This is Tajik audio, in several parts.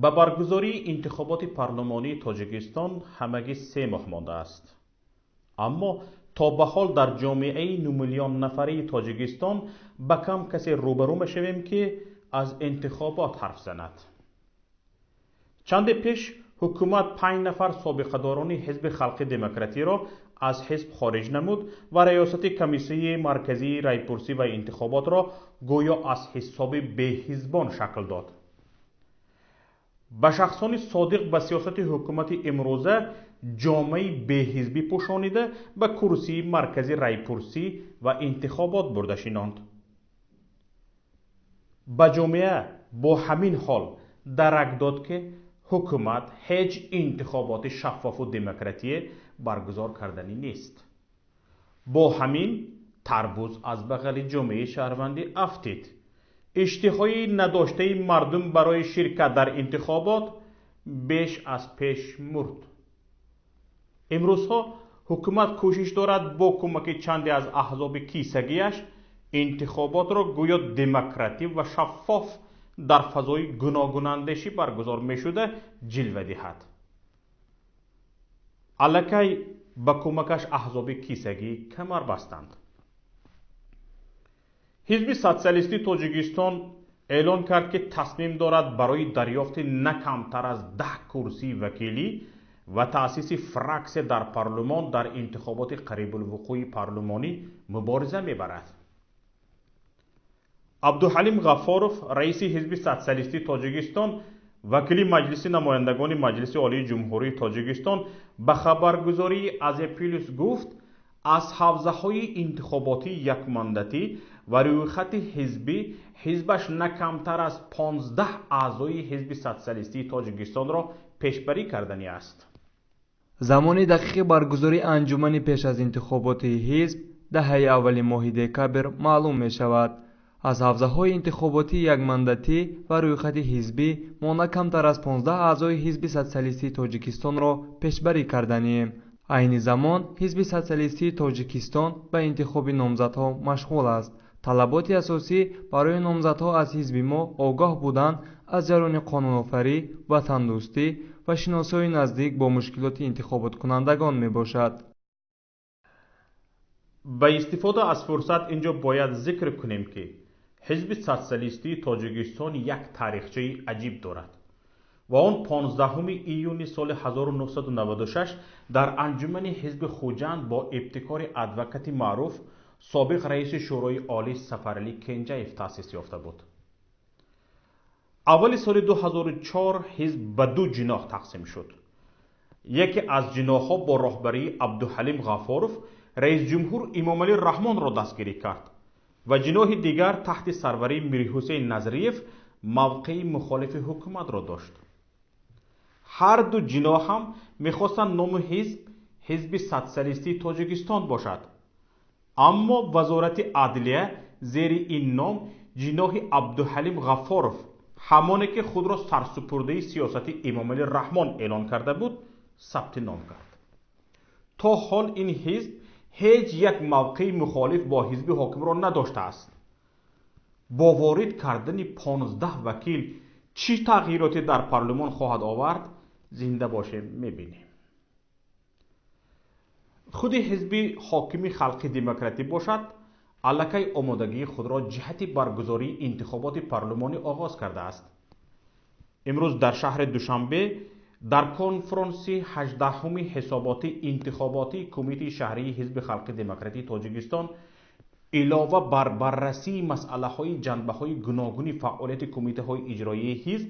Ба баргузории интихоботи парлумонии Тоҷикистон ҳамагӣ 3 моҳ мондааст. Аммо то ба ҳол дар ҷомеаи 9 миллион нафарии Тоҷикистон ба кам касе рӯбарӯ мешавем, ки аз интихобот ҳарф занад. Чанде пеш ҳукумат 5 нафар собиқадорони Ҳизби Халқи Демократиро аз ҳизб хориҷ намуд ва раёсати Комиссияи марказии райпурсӣ ва интихоботро гӯё аз ҳисоби беҳизбон шакл дод. Ба шахсони содиқ ба сиёсати ҳукумати имрӯза ҷомаи беҳизбӣ пӯшонида ба курсии маркази райпурсӣ ва интихобот бурда шинонд. Ба ҷомеа бо ҳамин ҳол дарак дод, ки ҳукумат ҳеҷ интихоботи шаффофу демократие баргузор карданӣ нест. Бо ҳамин тарбуз аз бағали ҷомеаи шаҳрвандӣ афтид. Иштиҳои надоштаи мардум барои ширкат дар интихобот беш аз пеш мурд. Имрӯзҳо ҳукумат кӯшиш дорад бо кӯмаки чанде аз аҳзоби кисагиаш интихоботро гӯё демократӣ ва шаффоф дар фазои гуногунандешӣ баргузор мешуда ҷилва диҳад. Аллакай ба кӯмакаш аҳзоби кисагӣ камар бастанд. Ҳизби Социалистии Тоҷикистон эълон кард, ки тасмим дорад барои дарёфти на камтар аз 10 курсии вакилӣ ва таъсиси фраксия дар парлумон дар интихоботи қарибулвуқӯи парлумонӣ мубориза мебарад. Абдуҳалим Ғаффоров, раиси Ҳизби Социалистии Тоҷикистон, вакили Маҷлиси намояндагони Маҷлиси Олии Ҷумҳурии Тоҷикистон ба хабаргузории Азия Плюс гуфт, аз ҳавзаҳои интихоботии якмандатӣ ва рӯйхати ҳизбӣ ҳизбаш на камтар аз 15 аъзои Ҳизби Социалистии Тоҷикистонро пешбарӣ карданӣ аст. Замони дақиқи баргузории анҷумани пеш аз интихоботи ҳизб даҳаи аввали моҳи декабр маълум мешавад. Аз ҳавзаҳои интихоботии якмандатӣ ва рӯйхати ҳизбӣ мо на камтар аз 15 аъзои Ҳизби Социалистии Тоҷикистонро пешбарӣ карданием. Айни замон Ҳизби Социалистии Тоҷикистон ба интихоби номзадҳо машғул аст. Талаботи асосӣ барои номзадҳо аз ҳизби мо огоҳ будан аз ҷараёни қонунофарӣ, ватандӯстӣ ва шиносоии наздик бо мушкилоти интихоботкунандагон мебошад. Ба истифода аз фурсат инҷо бояд зикр кунем, ки Ҳизби Социалистии Тоҷикистон як таърихчаи аҷиб дорад ва он 15 июни соли 1996 дар анҷумани ҳизби Хуҷанд бо ибтикори адвокати маъруф, собиқ раиси Шӯрои Олӣ Сафаралӣ Кенҷаев таъсис ёфта буд. Аввали соли 2004 ҳизб ба ду ҷиноҳ тақсим шуд. Яке аз ҷиноҳҳо бо роҳбарии Абдуҳалим Ғаффоров раисҷумҳур Имомалӣ Раҳмонро дастгирӣ кард ва ҷиноҳи дигар таҳти сарварии Мирҳусейн Назриев мавқеи мухолифи ҳукуматро дошт. Ҳар ду ҷиноҳ ҳам мехостанд номи ҳизб Ҳизби Социалистии Тоҷикистон бошад. Аммо Вазорати адлия зери ин ном ҷиноҳи Абдуҳалим Ғаффоров, ҳамоне ки худро сарсупурдаи сиёсати Имомалӣ Раҳмон эълон карда буд, сабти ном кард. То ҳол ин ҳизб ҳеҷ як мавқеи мухолиф бо ҳизби ҳокимро надоштааст. Бо ворид кардани 15 вакил чӣ тағйироте дар парлумон хоҳад овард, зинда бошем мебинем. Худи ҳизби ҳокими Халқи Демократӣ бошад, аллакай омодагии худро ҷиҳати баргузории интихоботи парлумонӣ оғоз кардааст. Имрӯз дар шаҳри Душанбе дар конфронси 18-уми ҳисоботи интихоботии Кумитаи шаҳрии Ҳизби Халқи Демократии Тоҷикистон илова бар баррасии масъалаҳои ҷанбаҳои гуногуни фаъолияти кумитаҳои иҷроияи ҳизб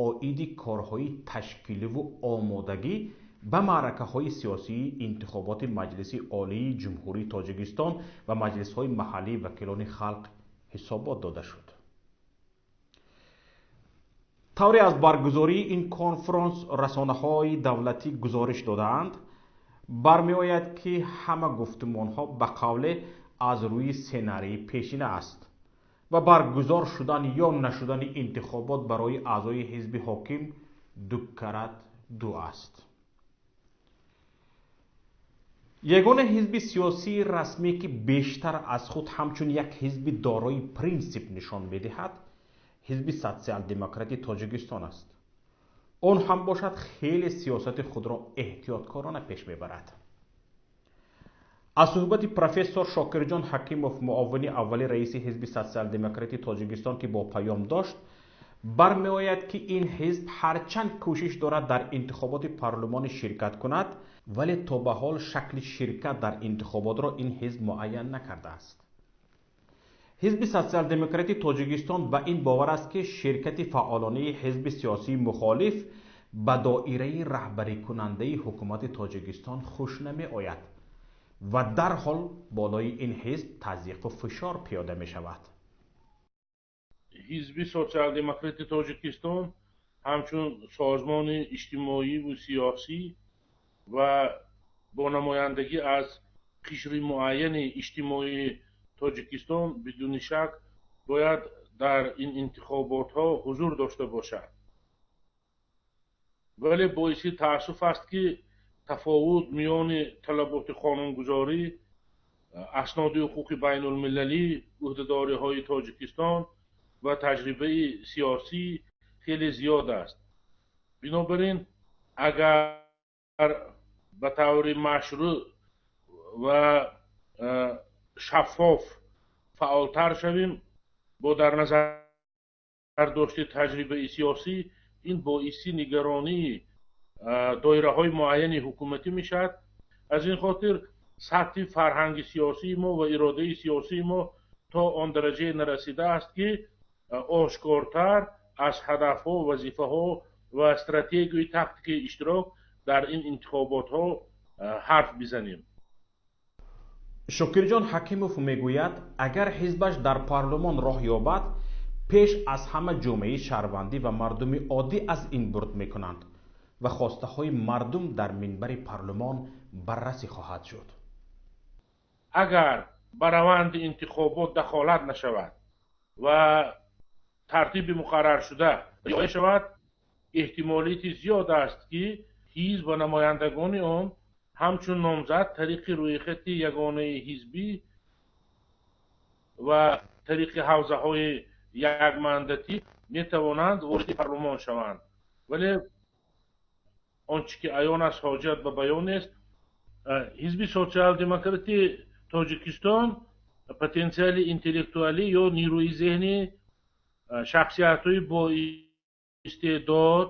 оиди корҳои ташкиливу омодагӣ ба маъракаҳои сиёсии интихоботи Маҷлиси Олии Ҷумҳурии Тоҷикистон ва маҷлисҳои маҳаллии вакилони халқ ҳисобот дода шуд. Тавре аз баргузории ин конфронс расонаҳои давлатӣ гузориш додаанд, бармеояд, ки ҳама гуфтумонҳо ба қавле аз рӯи сценарии пешина аст ва баргузор шудан ё нашудани интихобот барои аъзои ҳизби ҳоким дукарат ду аст. Ягона ҳизби сиёсии расмӣ, ки бештар аз худ ҳамчун як ҳизби дорои принсип нишон медиҳад, Ҳизби Социал-демократи Тоҷикистон аст. Он ҳам бошад, хеле сиёсати худро эҳтиёткорона пеш мебарад. Аз суҳбати профессор Шокирҷон Ҳакимов, муовини аввали раиси Ҳизби Социал-демократи Тоҷикистон, ки бо паём дошт, бармеояд, ки ин ҳизб ҳарчанд кӯшиш дорад дар интихоботи парлумонӣ ширкат кунад, вале то ба ҳол шакли ширкат дар интихоботро ин ҳизб муайян накардааст. Ҳизби Социал-демократи Тоҷикистон ба ин бовар аст, ки ширкати фаъолонаи ҳизби сиёсии мухолиф ба доираи раҳбарикунандаи ҳукумати Тоҷикистон хуш намеояд ва дарҳол болои ин ҳизб тазйиқу фишор пиёда мешавад. Ҳизби Социал-демократи Тоҷикистон ҳамчун созмони иҷтимоиву сиёсӣ ва бо намояндагӣ аз қишри муайяни иҷтимоии Тоҷикистон бидуни шак бояд дар ин интихоботҳо ҳузур дошта бошад. Вале боиси таассуф аст, ки тафовут миёни талаботи қонунгузорӣ, асноди ҳуқуқи байнулмилалӣ, ӯҳдадориҳои Тоҷикистон ва таҷрибаи сиёсӣ хеле зиёд аст. Бинобар ин, агар ба таври машрӯъ ва шаффоф фаъолтар шавем, бо дар назар дошти таҷрибаи сиёсӣ, ин боиси нигаронии доираҳои муайяни ҳукуматӣ мешавад. Аз ин хотир сатҳи фарҳанги сиёсии мо ва иродаи сиёсии мо то он дараҷае нарасидааст, ки ошкортар аз ҳадафҳо, вазифаҳо ва стратегияи тактикаи иштирок дар ин интихоботҳо ҳарф бизанем. Шокирҷон Ҳакимов мегӯяд, агар ҳизбаш дар парлумон роҳ ёбад, пеш аз ҳама ҷомеаи шаҳрвандӣ ва мардуми оддӣ аз ин бурд мекунанд ва хостаҳои мардум дар минбари парлумон баррасӣ хоҳад шуд. Агар ба раванди интихобот дахолат нашавад ва тартиби муқарраршуда риоя шавад, эҳтимолияти зиёд аст, ки ҳизб ва намояндагони он ҳамчун номзад тариқи рӯйхати ягонаи ҳизбӣ ва тариқи ҳавзаҳои якмандатӣ метавонанд вориди парлумон шаванд. Вале он чӣ ки аён аст, ҳоҷат ба баён нест. Ҳизби Социал-демократи Тоҷикистон потенсиали интеллектуалӣ ё нерӯи зеҳнӣ, шахсиятҳои боистеъдод,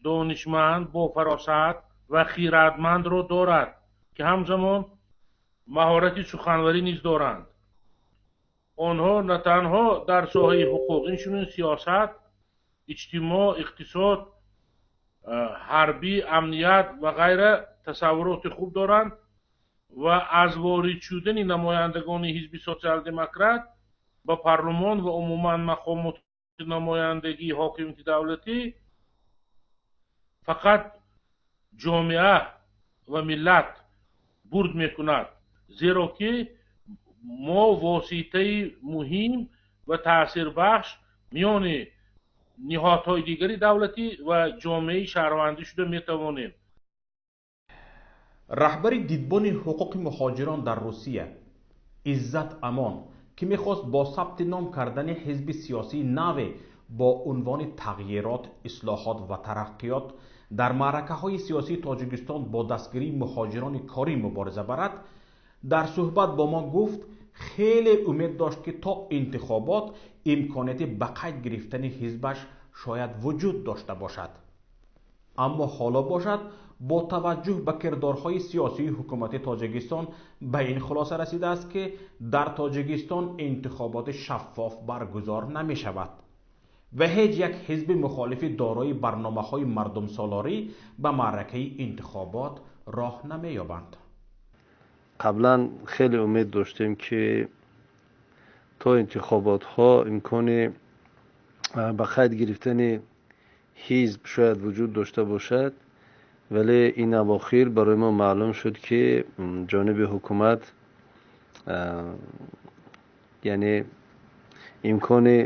донишманд, бофаросат ва хирадмандро дорад, ки ҳамзамон маҳорати суханварӣ низ доранд. Онҳо на танҳо дар соҳаи ҳуқуқ, инчунин сиёсат, иҷтимоъ, иқтисод, ҳарбӣ, амният ва ғайра тасаввуроти хуб доранд ва аз ворид шудани намояндагони Ҳизби Социал-демократ ба парлумон ва умуман мақомоти намояндагии ҳокимияти давлатӣ фақат ҷомеа ва миллат бурд мекунад, зеро ки мо воситаи муҳим ва таъсирбахш миёни ниҳодҳои дигари давлатӣ ва ҷомеаи шаҳрвандӣ шуда метавонем. Раҳбари Дидбони ҳуқуқи муҳоҷирон дар Русия Иззат Амон, ки мехост бо сабти ном кардани ҳизби сиёсии наве бо унвони «Тағйирот, ислоҳот ва тараққиёт» дар маъракаҳои сиёсии Тоҷикистон бо дастгирии муҳоҷирони корӣ мубориза барад, дар суҳбат бо мо гуфт, хеле умед дошт, ки то интихобот имконияти ба қайд гирифтани ҳизбаш шояд вуҷуд дошта бошад, аммо ҳоло бошад, бо таваҷҷӯҳ ба кирдорҳои сиёсии ҳукумати Тоҷикистон ба ин хулоса расидааст, ки дар Тоҷикистон интихоботи шаффоф баргузор намешавад ва ҳеҷ як ҳизби мухолифи дорои барномаҳои мардумсолорӣ ба маъракаи интихобот роҳ намеёбанд. Қаблан хеле умед доштем, ки то интихоботҳо имкони ба қайд гирифтани ҳизб шояд вуҷуд дошта бошад, вале ин авохир барои мо маълум шуд, ки ҷониби ҳукумат, яъне имкони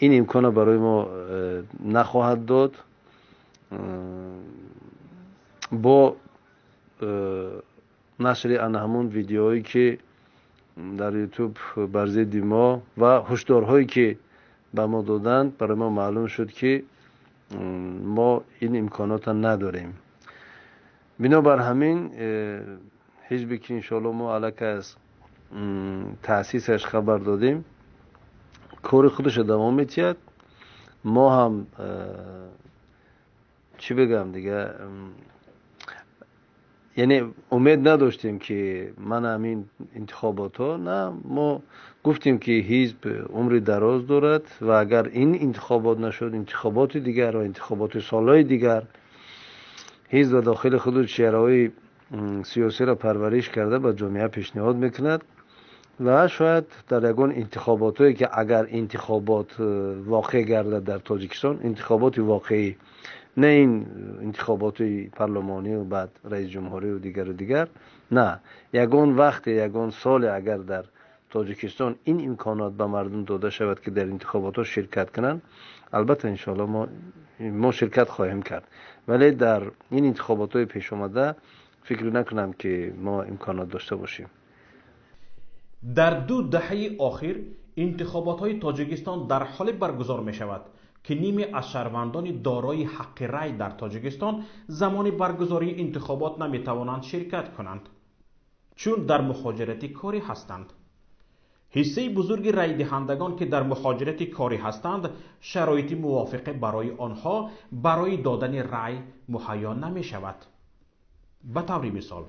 ин имконро барои мо нахоҳад дод. Бо нашри ана ҳамун видеоҳое, ки дар Ютуб бар зидди мо, ва ҳушдорҳое, ки ба мо доданд, барои мо маълум шуд, ки Мо ин имконотро надорем. Бинобар ҳамин, ҳизбе ки иншоалло мо аллакай аз таъсисаш хабар додем, кори худашро давом метиҳад. Мо ҳам, чӣ бигӯям дига, яъне умед надоштем, ки ман ҳамин интихоботҳо, на, мо гуфтем, ки ҳизб умри дароз дорад ва агар ин интихобот нашуд, интихоботи дигар ва интихоботи солҳои дигар ҳизб ба дохили худу чеҳраҳои сиёсиро парвариш карда, ба ҷомеа пешниҳод мекунад ва шояд дар ягон интихоботҳое ки агар интихобот воқеъ гардад дар Тоҷикистон, интихоботи воқеӣ, на ин интихоботи парлумонию баъд раисҷумҳурию дигару дигар, на, ягон вақте, ягон соле агар дар Тоҷикистон ин имконот ба мардум дода шавад, ки дар интихоботҳо ширкат кунанд, албатта, иншоалло, мо ширкат хоҳем кард. Вале дар ин интихоботҳои пешомада фикр накунам, ки мо имконот дошта бошем. Дар 2 даҳаи охир интихоботҳои Тоҷикистон дар ҳоле баргузор мешавад, ки ниме аз шаҳрвандони дорои ҳаққи рай дар Тоҷикистон замони баргузории интихобот наметавонанд ширкат кунанд, чун дар муҳоҷирати корӣ ҳастанд. Ҳиссаи бузурги райдиҳандагон, ки дар муҳоҷирати корӣ ҳастанд, шароити мувофиқе барои онҳо барои додани рай муҳайё намешавад. Ба таври мисол,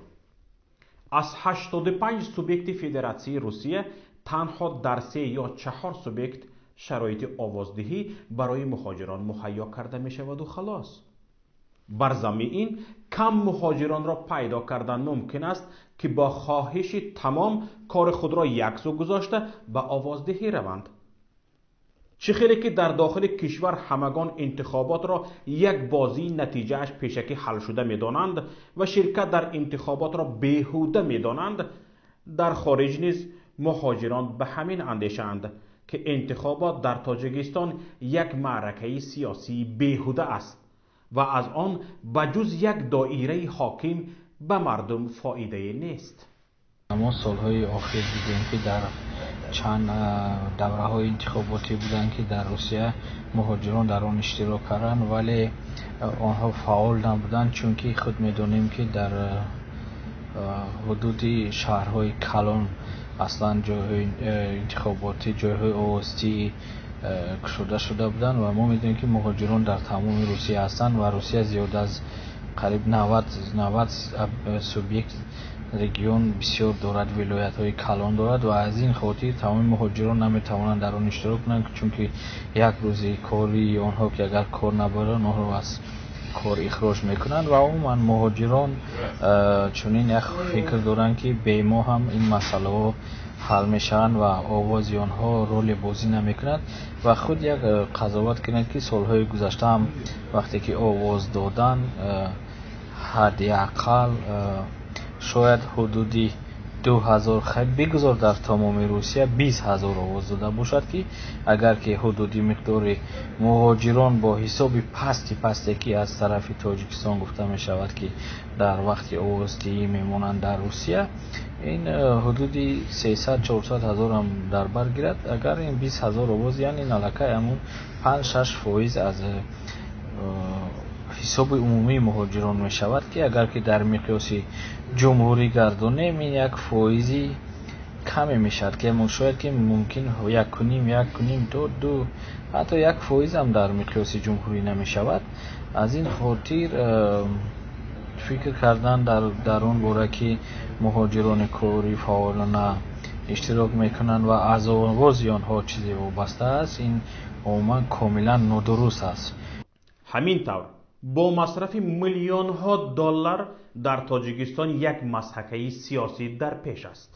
аз 85 субъекти Федератсияи Русия танҳо дар се ё чаҳор субъект шароити овоздиҳӣ барои муҳоҷирон муҳайё карда мешаваду халос. Бар замми ин, кам муҳоҷиронро пайдо кардан мумкин аст, ки бо хоҳиши тамом кори худро яксӯ гузошта, ба овоздиҳӣ раванд. Чӣ хеле ки дар дохили кишвар ҳамагон интихоботро як бозии натиҷааш пешакӣ ҳалшуда медонанд ва ширкат дар интихоботро беҳуда медонанд, дар хориҷ низ муҳоҷирон ба ҳамин андешаанд, ки интихобот дар Тоҷикистон як маъракаи сиёсии беҳуда аст ва аз он ба ҷуз як доираи ҳоким ба мардум фоидае нест. Мо солҳои охир дидем, ки дар чанд давраҳои интихоботӣ буданд, ки дар Русия муҳоҷирон дар он иштирок карданд, вале онҳо фаъол набуданд, чунки худ медонем, ки дар ҳудуди шаҳрҳои калон аслан ҷойҳои интихоботӣ, ҷойҳои овоздиҳӣ кушода шуда буданд ва мо медонем, ки муҳоҷирон дар тамоми Русия ҳастанд ва Русия зиёд аз қариб 90 субъект, регион бисёр дорад, вилоятҳои калон дорад ва аз ин хотир тамоми муҳоҷирон наметавонанд дар он иштирок кунанд, чунки як рӯзи кори онҳо ки агар кор набаранд, онҳоро аз кор ихроҷ мекунанд. Ва умуман муҳоҷирон чунин як фикр доранд, ки бе мо ҳам ин масъалаҳо ҳал мешаванд ва овози онҳо роле бозӣ намекунад. Ва худ як қазоват кунед, ки солҳои гузашта ҳам вақте ки овоз додан, ҳадди ақал шояд ҳудуди 2000, хай бигузор дар тамоми Русия 20 000 овоз дода бошад, ки агар ки ҳудуди миқдори муҳоҷирон бо ҳисоби пасти пасте, ки аз тарафи Тоҷикистон гуфта мешавад, ки дар вақти овоздиҳӣ мемонанд дар Русия, ин ҳудуди 300-400 ҳазорам дар бар гирад, агар ин 20 000 овоз, яъне аллакай ҳамун 5-6% аз ҳисоби умумии муҳоҷирон мешавад, ки агар ки дар миқёси ҷумҳурӣ гардонем, ин як фоизи каме мешавад, ки шояд ки мумкин 1,5, 1,5 то 2, ҳатто 1%-ам дар миқёси ҷумҳурӣ намешавад. Аз ин хотир фикр кардан дар он бора, ки муҳоҷирони корӣ фаъолона иштирок мекунанд ва аз овози онҳо чизе вобаста аст, ин умуман комилан нодуруст аст. Ҳамин тавр, бо масрафи миллионҳо доллар дар Тоҷикистон як мазҳакаи сиёсӣ дар пеш аст.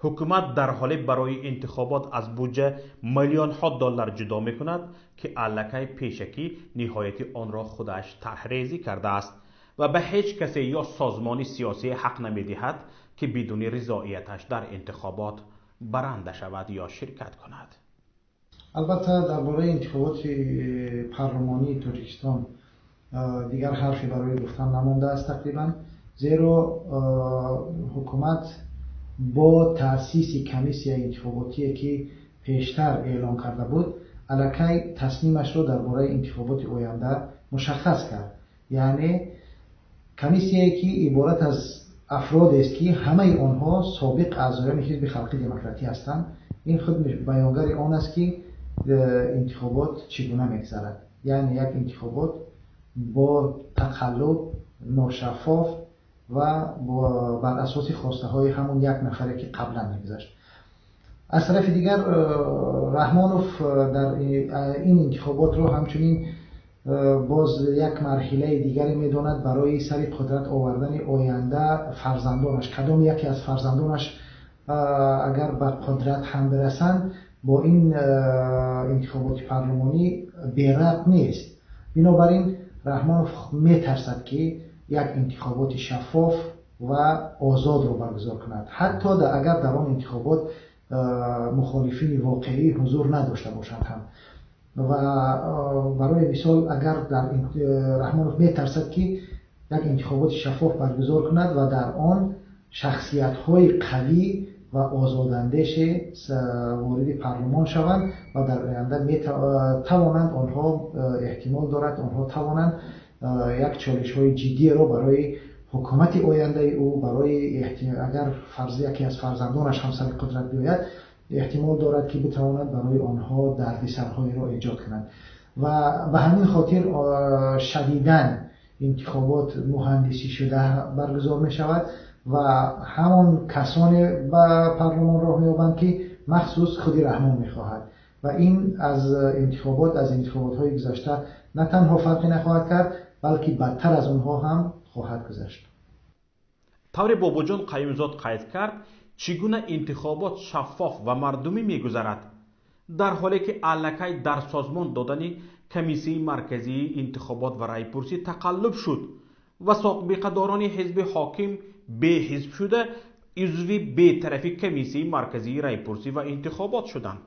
Ҳукумат дар ҳоле барои интихобот аз буҷа миллионҳо доллар ҷудо мекунад, ки аллакай пешакӣ ниҳояти онро худаш тарҳрезӣ кардааст ва ба ҳеҷ касе ё созмони сиёсӣ ҳақ намедиҳад, ки бидуни ризоияташ дар интихобот баранда шавад ё ширкат кунад. Албатта, дар бораи интихоботи парлумонии Тоҷикистон дигар ҳарфе барои гуфтан намондааст тақрибан, зеро ҳукумат бо таъсиси комиссияи интихоботие, ки пештар эълон карда буд, Аллакай тасмимашро дар бораи интихоботи оянда мушаххас кард. Яъне комиссияе ки иборат аз афродест, ки ҳамаи онҳо собиқ аъзоёни Ҳизби Халқи Демократӣ ҳастанд. Ин худ баёнгари он аст, ки интихобот чӣ гуна мегзарад, яъне як интихобот бо тақаллуб, ношаффоф ва бар асоси хостаҳои ҳамон як нафаре, ки қаблан мегузашт. Аз тарафи дигар, Раҳмонов дар ин интихоботро ҳамчунин боз як марҳилаи дигаре медонад барои сари қудрат овардани оянда фарзандонаш. Кадом яке аз фарзандонаш агар ба қудрат ҳам бирасанд, бо ин интихоботи парлумонӣ берабт нест. Бинобар ин Раҳмонов метарсад, ки як интихоботи шаффоф ва озодро баргузор кунад, ҳатто агар дар он интихобот мухолифини воқеӣ ҳузур надошта бошанд ҳам. Ва барои мисол, агар дар Раҳмонов метарсад, ки як интихоботи шаффоф баргузор кунад ва дар он шахсиятҳои қавӣ ва озодандеше вориди парлумон шаванд ва дар оянда тавонанд онҳо, эҳтимол дорад, онҳо тавонанд як чолишҳои ҷиддиеро барои ҳукумати ояндаи ӯ, барои агар яке аз фарзандонаш ҳам сари қудрат биёяд, эҳтимол дорад, ки битавонад барои онҳо дардисарҳоеро эҷод кунанд. Ва ба ҳамин хотир шадидан интихобот муҳандисӣ шуда баргузор мешавад ва ҳамон касоне ба парлумон роҳ меёбанд, ки махсус худи Раҳмон мехоҳад. Ва ин аз интихоботҳои гузашта на танҳо фарқе нахоҳад кард, балки бадтар аз онҳо ҳам хоҳад гузашт. Тавре Бобоҷон Қаюмзод қайд кард, чӣ гуна интихобот шаффоф ва мардумӣ мегузарад, дар ҳоле ки аллакай дар созмон додани Комиссияи марказии интихобот ва райпурсӣ тақаллуб шуд ва собиқадорони ҳизби ҳоким беҳизб шуда узви бетарафи Комиссияи марказии райпурсӣ ва интихобот шуданд?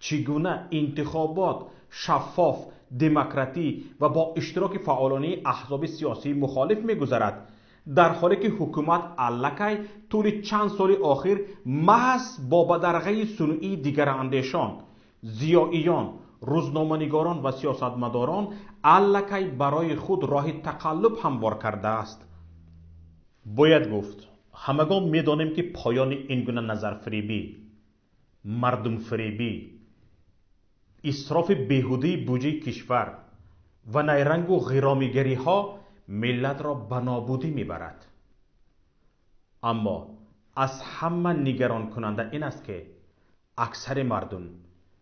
Чӣ гуна интихобот шаффоф, демократӣ ва бо иштироки фаъолонаи аҳзоби сиёсии мухолиф мегузарад, дар ҳоле ки ҳукумат аллакай тӯли чанд соли охир маҳз бо бадарғаи сунъии дигарандешон, зиёиён, рӯзноманигорон ва сиёсатмадорон аллакай барои худ роҳи тақаллуб ҳамвор кардааст? Бояд гуфт, ҳамагон медонем, ки поёни ин гуна назарфиребӣ, мардумфиребӣ, исрофи беҳудаи буҷаи кишвар ва найрангу ғиромигариҳо миллатро ба нобудӣ мебарад. Аммо аз ҳама нигаронкунанда ин аст, ки аксари мардум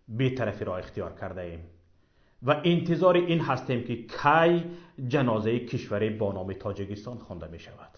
бетарафиро ихтиёр кардаем ва интизори ин ҳастем, ки кай ҷанозаи кишваре бо номи Тоҷикистон хонда мешавад.